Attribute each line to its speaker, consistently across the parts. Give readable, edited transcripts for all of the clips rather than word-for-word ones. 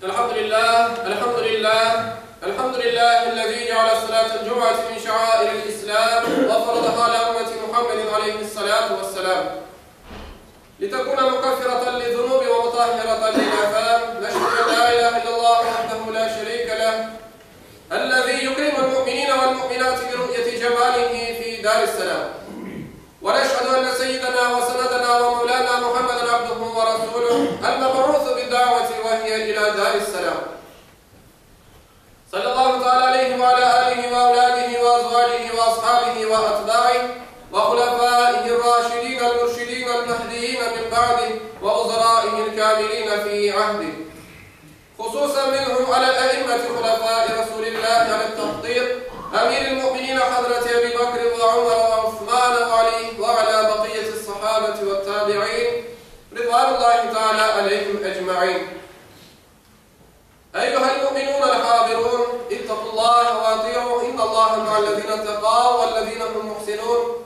Speaker 1: الحمد لله الحمد لله الحمد لله الذي جعل صلاة الجمعة من شعائر الإسلام وفرضها على أمة محمد عليه الصلاة والسلام لتكون مكفرة للذنوب ومطهرة للآثام نشهد أن لا إله إلا الله وحده لا شريك له الذي يكرم المؤمنين والمؤمنات برؤية جماله في دار السلام ونشهد أن سيدنا وسندنا ومولانا محمدا عبده ورسوله المبعوث بالدعوة وهي إلى دار السلام صلى الله تعالى عليه وعلى آله وأولاده وأزواجه وأصحابه وأتباعه وخلفائه الراشدين المرشدين المهديين من بعده ووزرائه الكاملين في عهده خصوصا منهم على الأئمة خلفاء رسول الله على التفضيل أمير المؤمنين حضرة أبي بكر وعمر وعثمان وعلي وعلى بقية الصحابة والتابعين رضوان الله تعالى عليهم أجمعين أيها المؤمنون الحاضرون اتقوا الله وأطيعوا إن الله مع الذين اتقوا والذين هم محسنون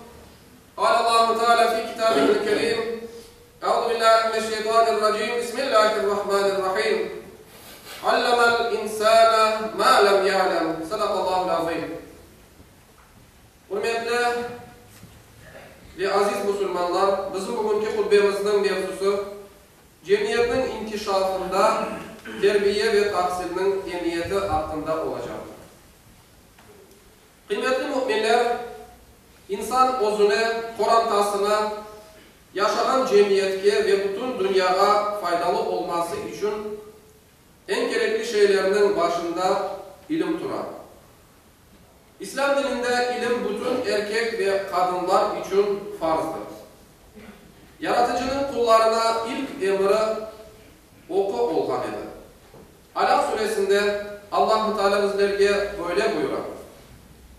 Speaker 1: قال الله تعالى في كتابه الكريم أعوذ بالله من الشيطان الرجيم بسم الله الرحمن الرحيم علم الإنسان ما لم يعلم صدق الله العظيم Ürmetli ve aziz musulmanlar, bizim bugünki hutbemizniñ mevzusı, cemiyetniñ inkişafında terbiye ve tahsilniñ emiyeti aqqında olacaqtır. Qıymetli müminler, insan özüne, qorantasına, yaşağan cemiyetke ve bütün dünyağa faydalı olması içün eñ kerekli şeylerniñ başında ilim tura. İslâm dininde ilim bütün erkek ve qadınlar içün farzdır. Yaratıcınıñ qullarına ilk emri oqu olğan edi. Alaq suresinde Allahu Teala bizlerge böyle buyura,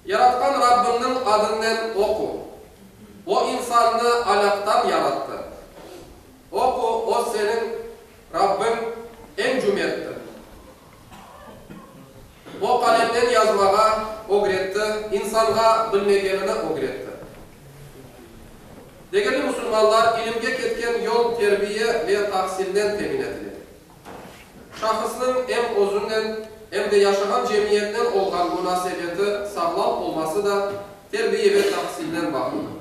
Speaker 1: Yaratqan Rabbiñniñ adınnen oqu. O insannı alaqtan yarattı. Oqu, O seniñ Rabbiñ, eñ cümerttir. O qalemnen yazmağa ögretti, insanğa bilmegenini ögretti. Degerli musulmanlar, ilimge ketken yol terbiye ve tahsilnen temin etile. Şahısnıñ em özünen, em de yaşağan cemiyetnen olğan munasebeti sağlam olması da terbiye ve tahsilnen bağlıdır.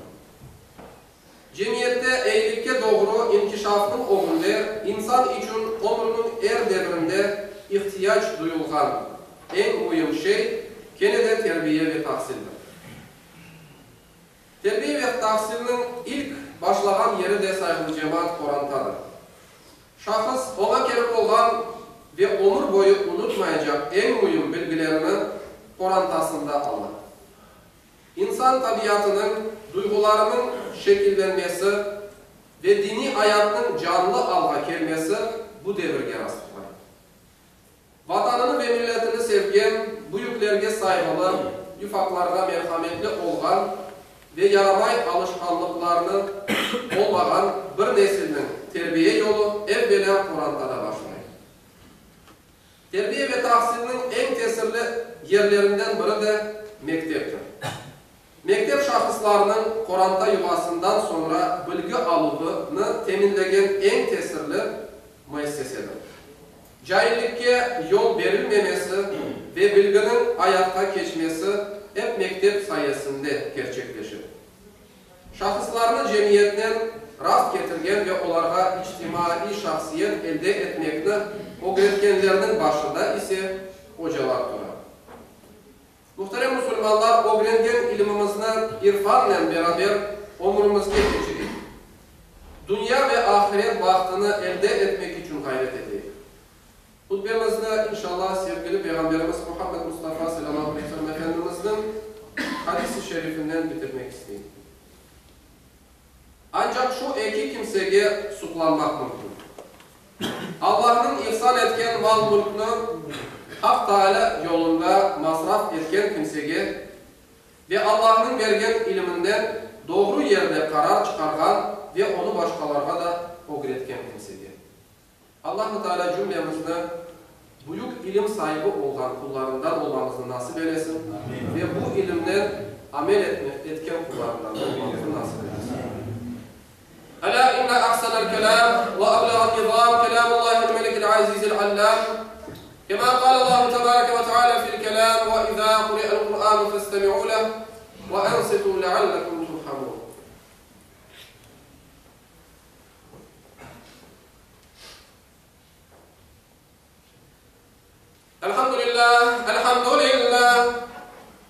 Speaker 1: Cemiyette eyilikke doğru inkişafnıñ ögünde insan içün ömrüniñ er devrinde ihtiyac duyulğan eñ müim şey kene de terbiye ve tahsildir. Terbiye ve tahsilniñ ilk başlağan yeri de, sayğılı cemaat, qorantadır. Şahıs oña kerek olğan ve ömür boyu unutmaycaq eñ müim bilgilerini qorantasında ala. İnsan tabiatınıñ, duyğularınıñ şekillenmesi ve diniy ayatnıñ canlı alğa kelmesi bu devirge rastqlay. Vatanını ve milletini sevgen, büyüklerge sayğılı, yufaqlarğa merhametli olğan ve yaramay alışqanlıqlarnı olmağan bir nesilniñ terbiye yolu ev-velâ qorantada başlay. Terbiye ve tahsilniñ eñ tesirli yerlerinden biri de mekteptir. Mektep şahıslarnıñ qoranta yuvasından soñra bilgi aluvını teminlegen eñ tesirli müessesedir. Caillikke yol berilmemesi ve bilginiñ ayatqa keçmesi ep mektep sayesinde kerçekleşe. Şahıslarnı cemiyetnen rast ketirgen ve olarğa içtimaiy şahsiyet elde etmekni ögretkenlerniñ başında ise ocalar tura. Muhterem musulmanlar, ögrengen ilimimizni irfannen beraber ömrümizge keçireyik. Dünya ve ahiret bahtını elde etmek içün ğayret eteyik. Hutbemizni, inşallah, sevgili Peyğamberimiz Muhammed Mustafa salâlâhu aleyhi ve sellem Efendimizniñ hadis-i şerifinden bitirmek isteyim. Ancaq şu eki kimsege suqlanmaq mümkün. Allahnıñ ihsan etken mal-mülkni Haq Taalâ yolunda masraf etken kimsege ve Allahnıñ bergen iliminden doğru yerde qarar çıqarğan ve onı başqalarğa da ögretken kimsege. Allahu Teala cümlemizni büyük ilim saibi olğan qullarından olmamıznı nasip eylesin ve bu ilimnen amel etken qullarından olmamıznı nasip eylesin. Alâ inne ahsenel kelâm ve eblağen nizâm kelâmullâhil melikil azizil allâm. كما قال الله تبارك وتعالى في الكلام وإذا قرئ القرآن فاستمعوا له وأنصتوا لعلكم ترحمون الحمد لله الحمد لله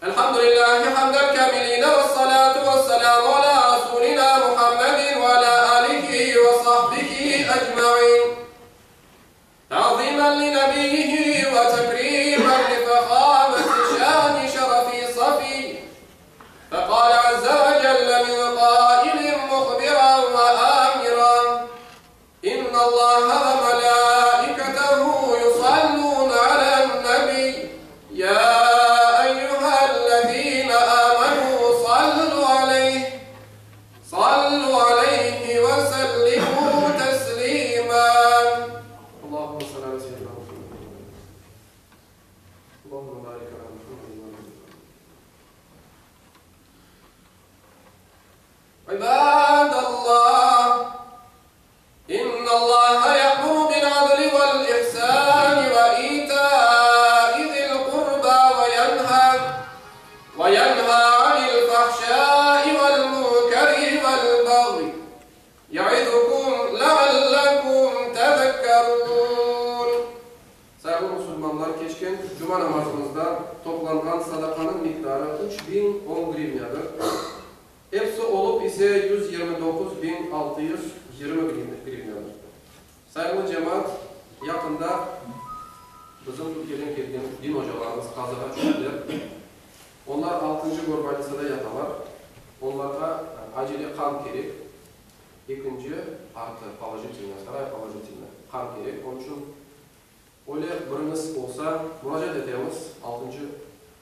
Speaker 1: الحمد لله حمد الكاملين والصلاة والسلام على رسولنا محمد وعلى آله وصحبه أجمعين تعظيما لنبيه وتكريما لفخامة شان شرف صفي فقال عز وجل من قائل مخبرا وآمرا إن الله وملائكته يصلون على النبي يا أيها الذين آمنوا صلوا عليه صلوا عليه وسلموا تسليما اللهم صل على سيدنا محمد اللهم بارك على محمد وعلى عباد الله إن الله يأمر بالعدل والإحسان وإيتاء ذي القربى وينهى وينهى عن الفحشاء والمنكر والبغي يعظكم لعلكم تذكرون Sayğılı musulmanlar, keçken cuma namazımızda toplanğan sadaqanıñ miqdarı 3010 grivnâdır. Episi olıp ise 129620 grivnâdır. Sayğılı cemaat, yaqında bizim Türkiyeden kelgen din ocalarımız qazığa tüştiler. Onlar altıncı gorbolnitsada yatalar. Onlarğa acele qan kerek. Ekinci artı, polojitelnaya, vtoraya polojitelnaya, qan kerek. Onıñ içün öyle biriñiz olsa, muracaat etemiz, altıncı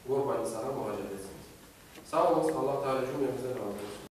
Speaker 1: gorbolnitsağa muracaat etsiñiz. Sağ oluñız, Allah Teala cümlemizden razı olsun.